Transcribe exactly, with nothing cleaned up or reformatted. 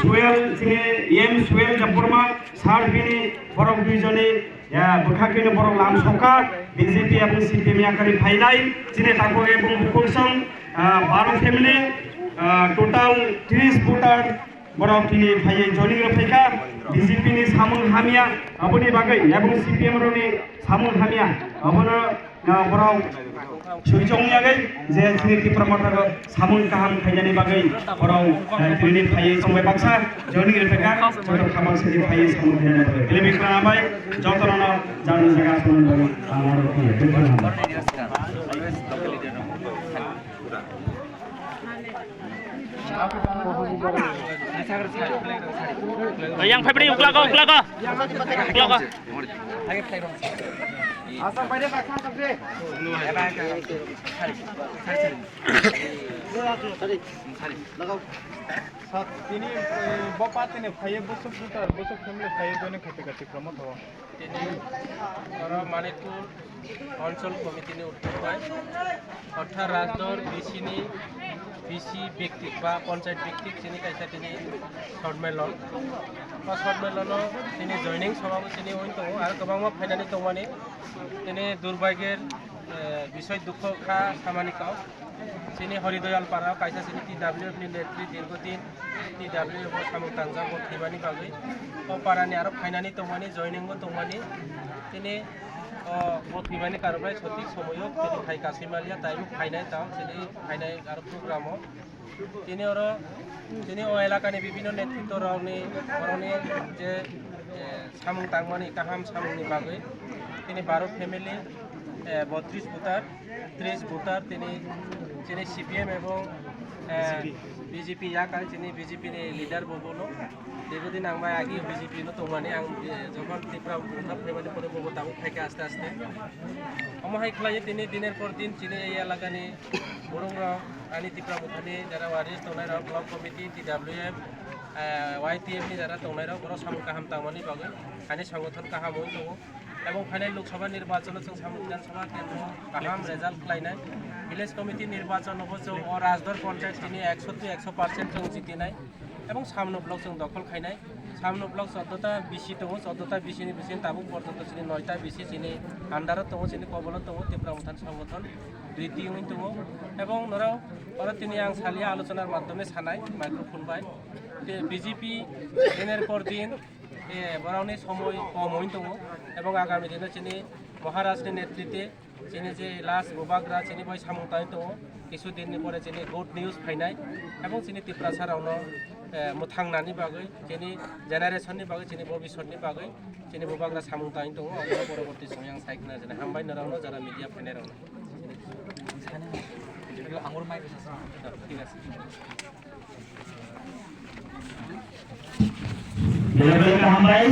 Suel, chini M Suel Debbarma, sir bini borok duijoni, ya, bwkha khe borok lam sokha, B J P ebong C P M yakarwi phainai, chini takhuk ebong bukhuk song, ah, baro family, ah, total tris voter borok tini phaiwi joining rw phaikha, B J P ni samung hamya, aboni bagwi ebong C P M rokni samung hamya, abono, ah, borok swijong yagwi je chini Tipra Motha samung kaham khainani bagwi borok, eh, tini phaiwi chongbai baksa joining rw phaikha, joto khabang sidi phaiwi samung khainani bagwi. Tini bikra bai jotono jarni jaga samung bagwi ang oro khuyo. Yang phai phai ukla ko, ukla ko. Ukla ko. Sir, tini, eh, bo party ni phaiye bosok jutar, bosok family phaiye joining khaite khaite promote ho. Tini oro Manikpur Anchal Committee ni uddog bai, orthat Rajdor B C ni B C bektik ba panchayat bektik chini kaisa tini short melon. O short melon o tini joining sabha bo chini wng tongo, aro kwbangma phainani tongmani. Tini durbagir, eh, bisoi dukho kha samani kok. Chini Horidoyal para kaisa chini T W F ni netri dirgho din T W F o samung tangjak bo thwimani bagwi. O para ni aro phainani tongmani, joining bo tongmani. Tini o, bo thwimani karon bai sothik somoyo tini phai kasui maliya, tai bo phainai tao chini phainai aro program o. Tini oro, tini o elakani bibhinno netritto rokni, borokni je, eh, samung tangmani, kaham samungni bagwi tini baro family, eh, botris voter, tris voter tini, tini C P M ebong, eh, B J P yakai, tini B J P ni leader bo bono. Dibodin ang bai agi B J P no tongmani ang, eh, jokhon Tripura motha phaimani pore bo tabuk phaikha aste aste. Omo hai khlaiwi tini diner por din chini ei elakani borok rok, ani Tipra Mothani jara warriors tongnai rok, block committee, T W F, eh, Y T F ni jara tongnai rok, borok samung kaham tangmani bagwi ani sangothon kaham wng tongo. Ebong phainai Lok Sabha nirbachon o chwng samung Bidhan Sabha kendro kaham result khlainai. Village committee nirbachon o bo chwng o Rajdor Panchayat chini ekso to ekso percent chwng jitinai. Ebong samno block chwng dokhol khainai. Samno block chouddota B C tongo, chouddota B C ni bising tabuk porjonto chini noita B C chini under o tongo, chini kobolo tongo, Tipra Motha ni songgothon riti wngwi tongo. Ebong norok oro tini ang salia alochonar maddhome sanai microphone bai. Te B J P diner por din, eh, borokni somoi kom wngwi tongo. Ebong agami dino chini Maharaj ni netrite chini je last bubagra chini bai samung tangwi tongo, kisu din ni pore chini good news phainai, ebong chini Tiprasa rokno, eh, mwthang nani bagwi, chini generation ni bagwi, chini bobiswt ni bagwi chini bubagra samung tangwi tongo. Aboni poroborti somoyang sai khna jani hambai norokno jara media phainai rokno. Thik ase. Belai belai hambai.